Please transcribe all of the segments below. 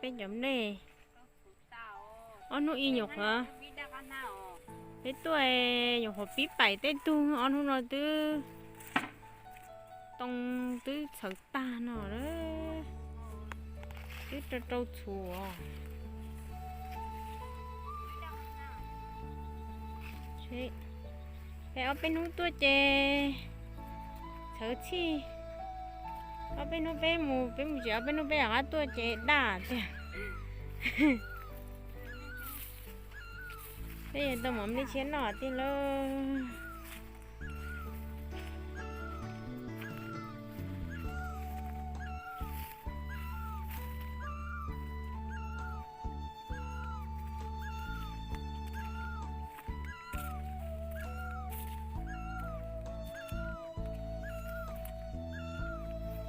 Cov nplej, ob hnub ib nyuam qhuav, peb tuaj nyuam qhuav pib paim tej tug, ob hnub no twb too twb txhawv tag no lawm, twb rau rau txhuv. Peb ob peb hnub tuaj ces txhawv txhij, ob peb hnub peb mus, peb mus tsev ob peb hnub peb rov qab tuaj ces daj tiag. Peb yuav tau mov nplej tshiab noj tiag lauj.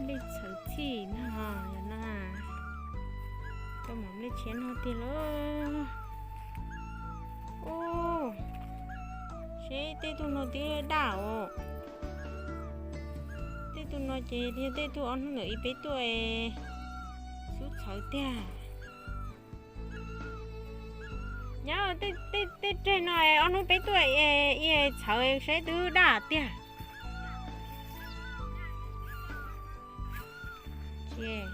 Nplej txhawv txhij no, yog no, tau mov nplej tshiab noj tiag lauj. Ub, seb tej tug no twb daj os. Tej tug no ces yog tej tug ob hnub ntawm ib peb tuaj xub txhawv tiag. Nyab, tej reg no ob hnub peb tuaj ib txhawv seb twb daj tiag. Ces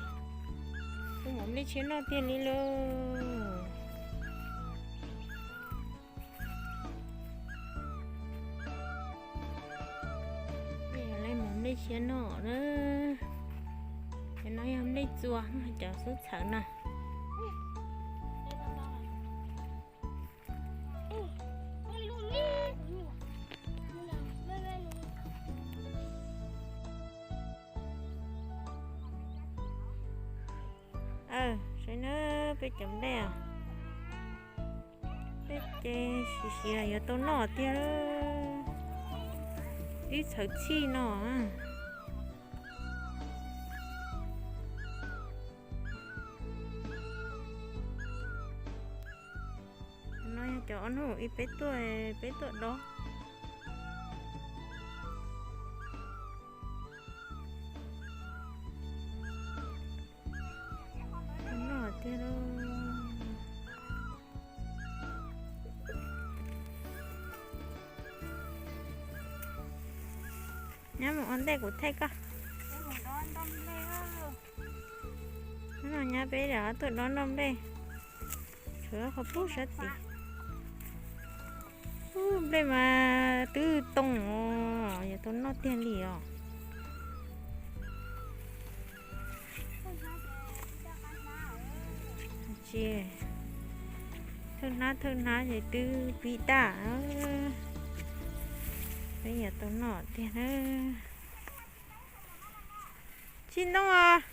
tus mov nplej tshiab noj tiag li lauj. Yog mov nplej tshiab noj na. Cov no yog nplej txua, cov xub txhawv no. Saib na, peb cov nplej, peb ces siav siav yuav tau noj tiag. Twb txhawv txhij no. No yog cov ob hnub ib peb tuaj, peb tuaj dob. Noj tiag lauj. Nyob mus ua ntej kuv thaij koj. Nyob peb rov qab tuaj dob noj nplej. Tshuav qhov pub sab tid. Nplej mas twb too os, yuav tau noj tiag li os. Tsis, thawj hnab thawj hnab ces twb pib daj. Peb yuav tau noj tiag na. Tsis ntoo os.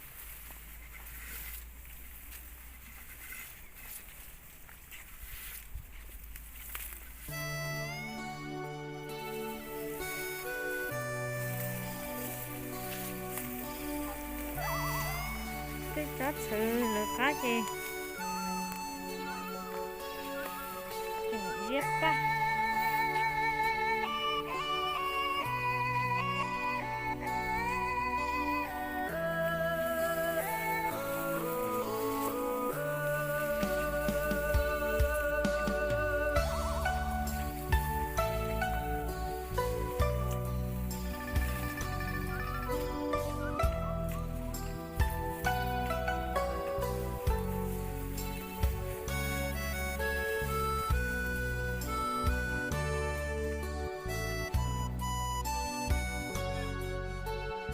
Tej tsob txhawv lawv qab ces ziab paj.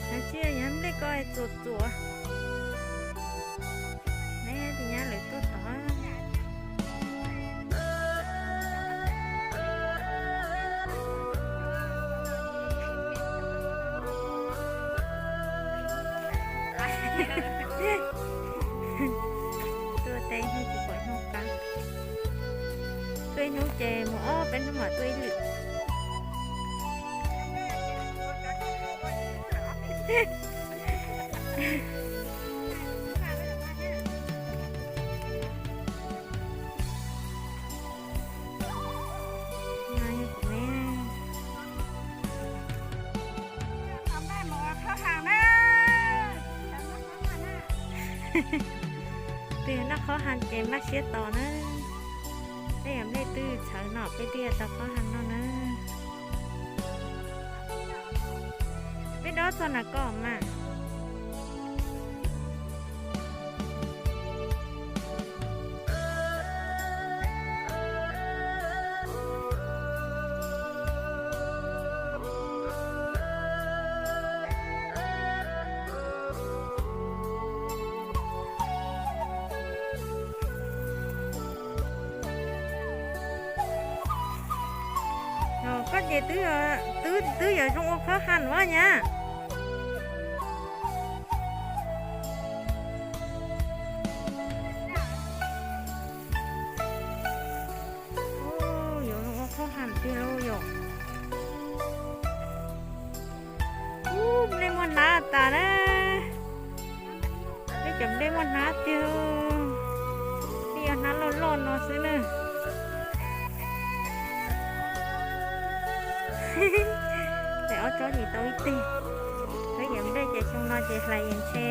Hais tsis yog nplej ko txuas txuas. Neb tis nyab lawv tuaj tod. Tuaj teb hnub tsis pom hnub qab. Tuaj ib hnub ces mus ob peb hnub mam tuaj ib lwm. Noj qhob ha ces npaj siab tos na. Tej yam nplej twb txhawv no peb twb yuav tau qhob ha noj na. Peb dob txog nram ko mas. Koj ces twb yuav zoo ua khawb ha na nyab. Yuav zoo ua khawb ha tiag lauj yom. Ub, nplej muaj hnab tas na. Peb cov nplej muaj hnab tiag. Peb yog hnab loj loj no xwb na. Tes ob tsob ces tau ib teg. Peb cov nplej ces xyoo no ces hlais ntshe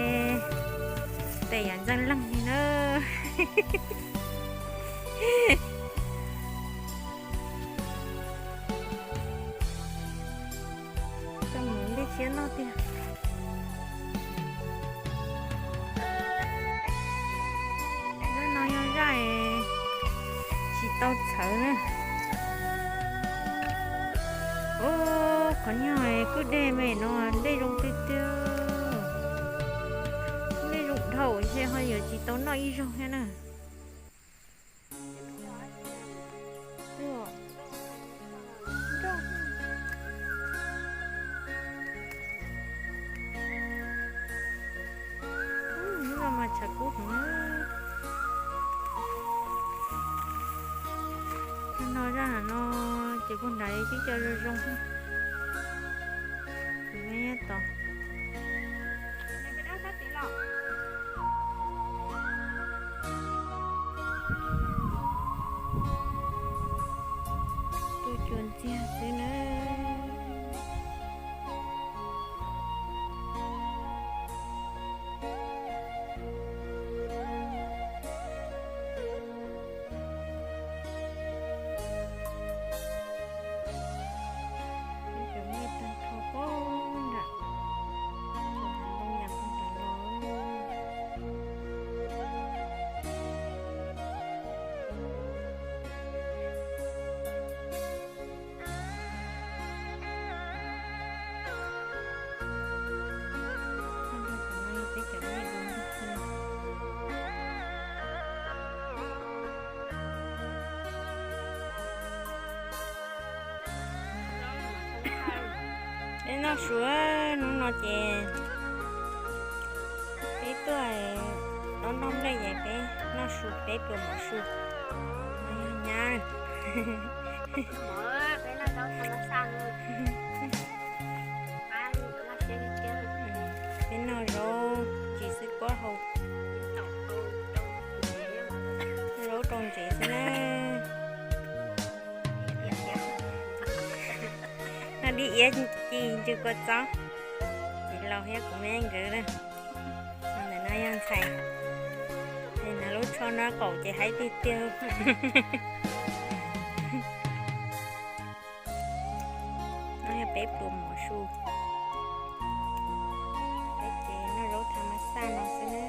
tes yam ntxeev leej li na. Coj mus nplej tshiab noj tiag. Lub no yog zaj tsis tau txhawv na. Ub, qhov nyuag kwj deg me no nplej zoo tiag tiag. Nplej zoo dhau ntshe ho yuav tsis tau noj ib zaug thiab na. Hnub no mas tshav kub heev. Hnub no zaj no ces puag nrad twb cov zoo zoo. Kuv nyob tod. Tuaj cuag ntxiag xwb na. Cov me tag nrho pob nram, cov hav ntoo yam pob nrad los. Peb noj su, hnub no ces peb tuaj dob noj nplej ces peb noj su peb pluas mov su. No yog nyab. Peb noj zaub ntsis xwb puab hau, zaub rau ntsev xwb na. No dib iab ci ntsw kua txob, ces laus thiab kuv me nkawd na. Ntawm no yog ntxhais, es no lub tsho no qaum ces haib tiag tiag. No yog peb pluas mov su, peb ces noj zaub thav mas xaj no xwb na.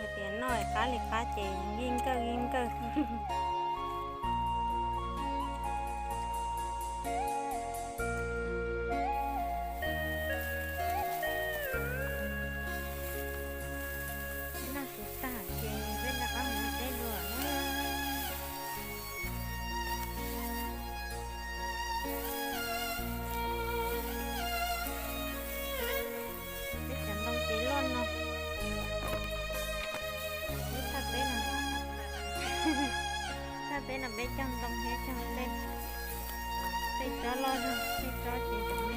Hais tias noj qab li qab ces nkij nkawj nkij nkawj. Noj su tag ces peb rov qab mus ua teb dua na. Peb cov ntoo ces loj no. Peb thaj teb no, thaj teb no peb cog ntoo thiab cog nplej. Tej tsob loj zog, tej tsob ces cov me,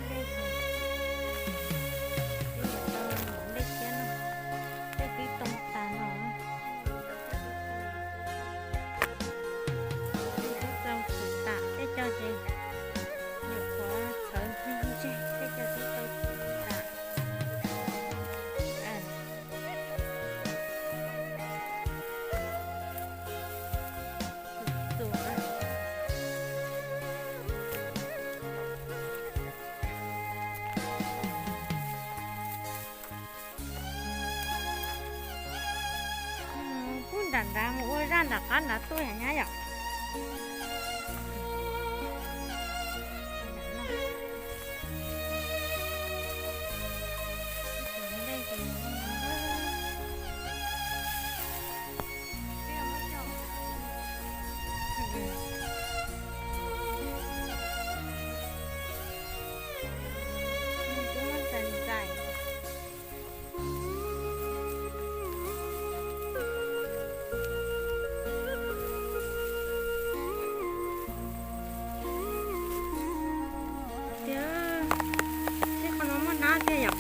peb yuav tau nplej thiab no, tej twb too tas no. Peb twb tau xwm tam tej cov ces Nrad mus ua zaj nram qab nrad tuaj yom nyab yom. Tiag, tej qhov no muaj hnab tiag yom.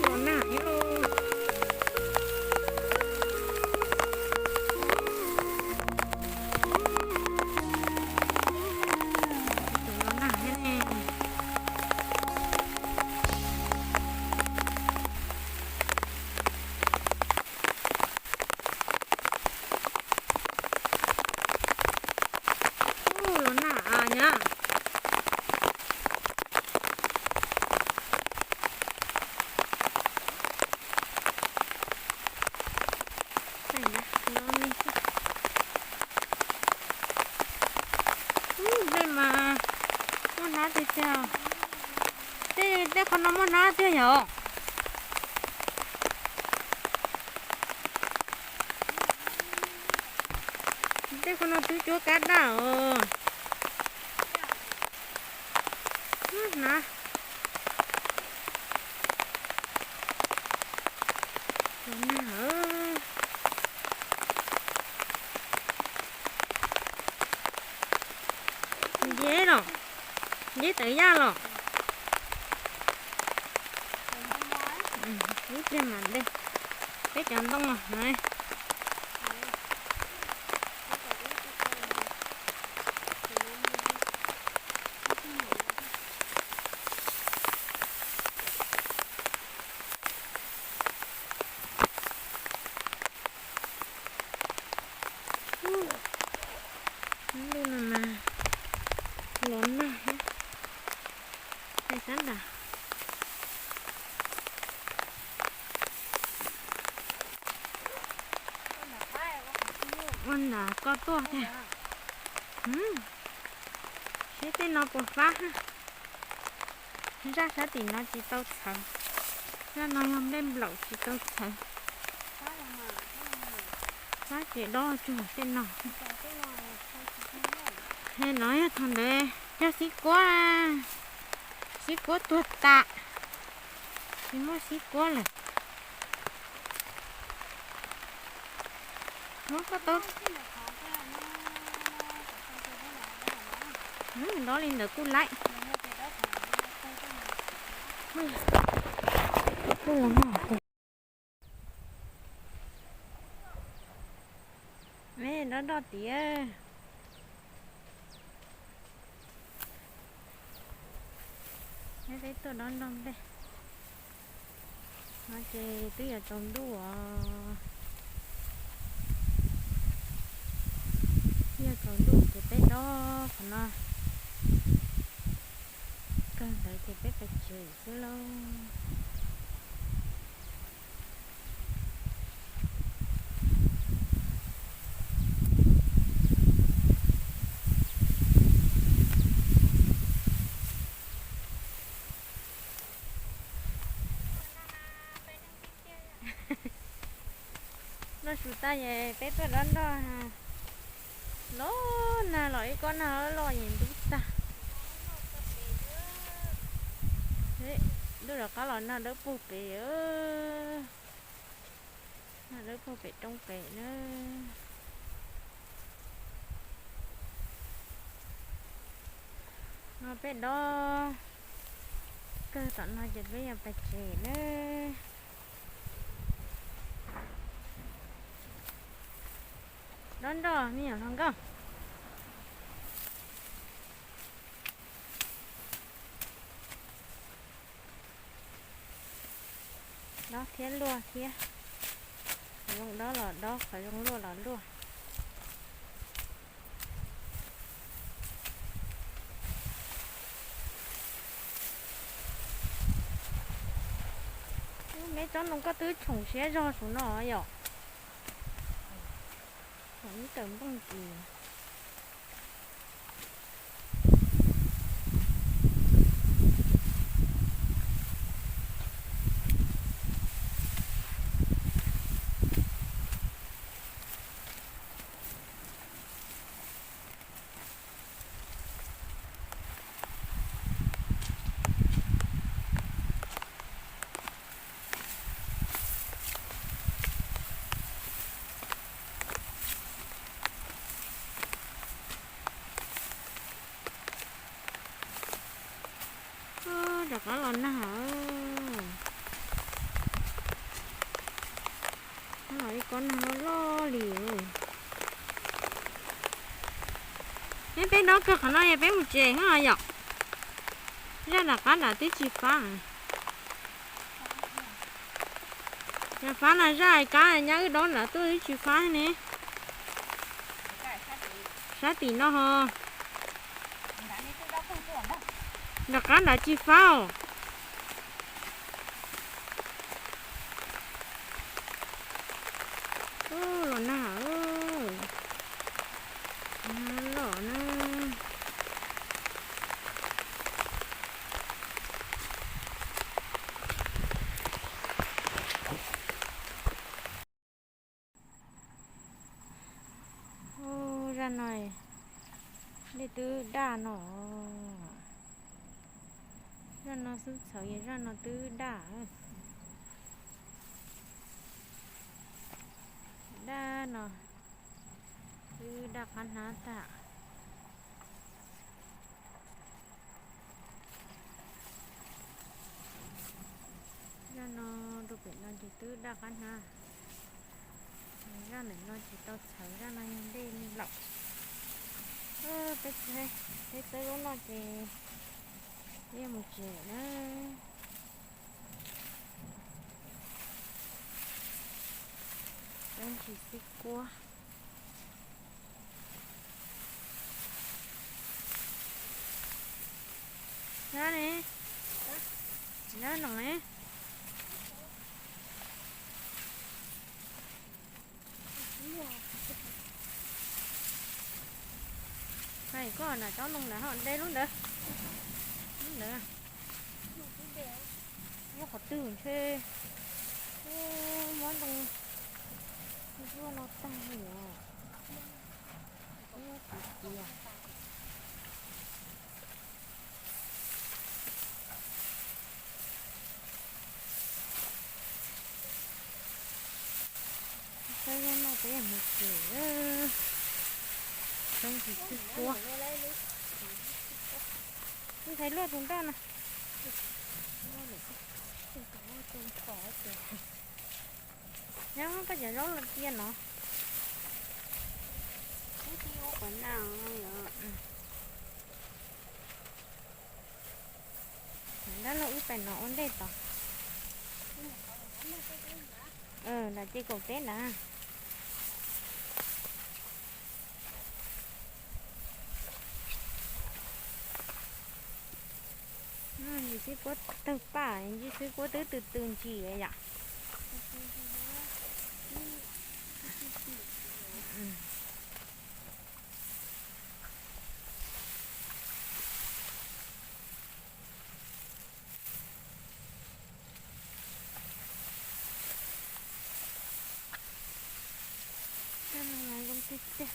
Los nag thiab lauj. Los nag thiab ne. Ub, los nag nyab. Ub, dej mas muaj hnab tiag tiag. Tej, tej qhov no muaj hnab tiag yom. Tej qhov no twb cuab kab daj os. Hnab. Nceb los, nceb tawv yaj los. Ib pliag mam de, peb cov ntoo os. Lub no mas los nag thiab. Sab nram, ua nram ko tuaj thiab. Seb tej no puas fab. Zaj sab tim no tsis tau txhawv. Zaj no yog nplej nplaum tsis tau txhawv. Fab ces dob tsuag tej no. He no yog thaum ntawd yog xib kuab, xib kuab tuag tas, tsis muaj xib kuab lawm. Muab koj tau. Dob li ntawd kuj laib. Me dob nroj tiag. Peb tuaj dob nroj nplej no ces twb yuav tsaus ntuj os. Twb yuav tsaus ntuj ces peb dob qhov no kawg ntawd ces peb pais tsev xwb lauj. Noj su tas es peb tuaj dob nroj. Los nag los ib kob nag loj es ntub tag. Ntuj rov qab los nag dawb paug pem. Nag dawb paug pem roob pem na. No peb dob kawg tom no ces peb yuav pais tsev na. Dob nroj me nyuam hluas nkauj. Dob thiab luaj thiab. Qhov zoo dob los dob, qhov zoo luaj los luaj. Ub, me Tsob ntoo koj twb tshoom siab zog saum no yom. Tshoom ib tawm nplooj kis. Rov qab los nag. Los ib kob nag loj loj li. Neb peb dob kawg qhov no yog peb mus tsev na yom. Zaj nram qab nram twb tsis fab. Yog fab na zaj kab nyab wb dob nram tuaj twb tsis fab ne. Sab tim no ho. Nram qab nram tsis fab os. Los nag. Nag los na. Zaj no dej twb daj no. Zaj no xub txhawv es zaj no twb daj. Daj no twb daj qab hnab tag. Zaj no rau pem no ces twb daj qab hnab. Zaj ntawm no tsis tau txhawv, zaj no yog dej laum. Peb txawb lub no ces yeej mus tsev na. Txawb ntsis xwb kuab. Nab ne, nab no ne. Hais koj na, tsob ntoo ntawd ho de lub ntawd. Lub ntawd, lub qhov twg ntshe muab ntoo zuaj no tag li os. Ub, tus tiag. Saib no peb mus tsev. Saib ntsis xwb kuab. Ntxhais luaj tus nroj no. Nyob koj cov zaub los cia no. Ub, tib ub qhov na. Dab laug wb pem no ua ntej tod. Nram ces kaum teb na. Ntsis xwb kuab tawg paj, ntsis xwb kuab twb tw tw ntsis yom. Zoo tiag tiag.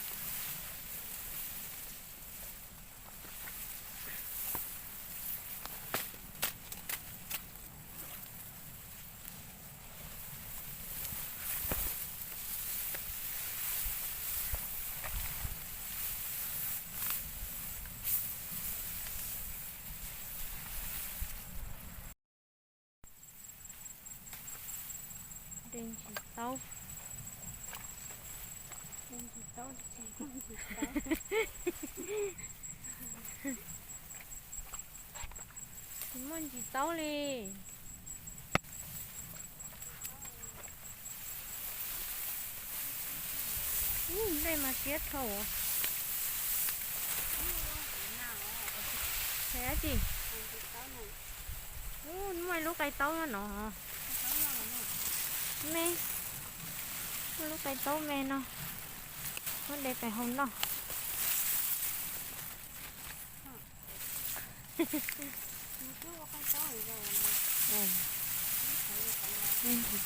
De ntsis taub. De ntsis taub, ntsis taub. Tsis muaj ntsis taub li. Ub, nplej mas siab dhau. Qhia dab tsi? Ub, muaj ib lub qe taub nyob no. Me, lub qe taub me no, muab de pem hau noj.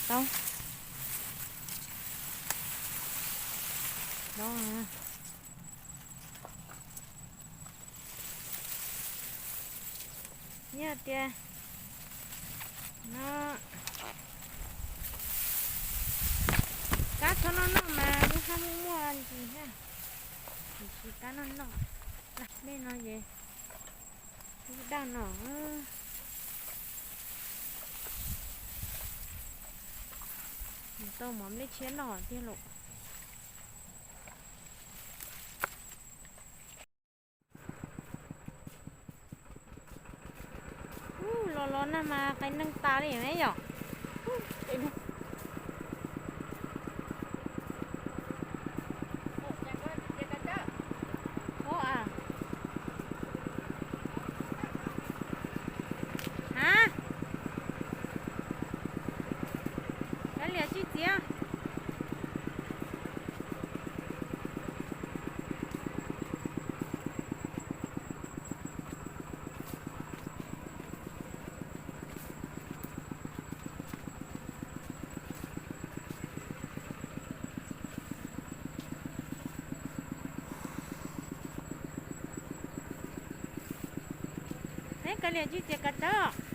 Taub. Yog tias no, kab txhob noj noj mas lub hab muaj muaj ntsis thiab, tiam sis kab noj noj. Dej no ces lub daj no, tau mov nplej tshiab noj tiag lauj. Los los na mas qe neeg tas li ne yom. Ha, kav liam sib txiav. Neb kav liam sib txiav kav tsawb.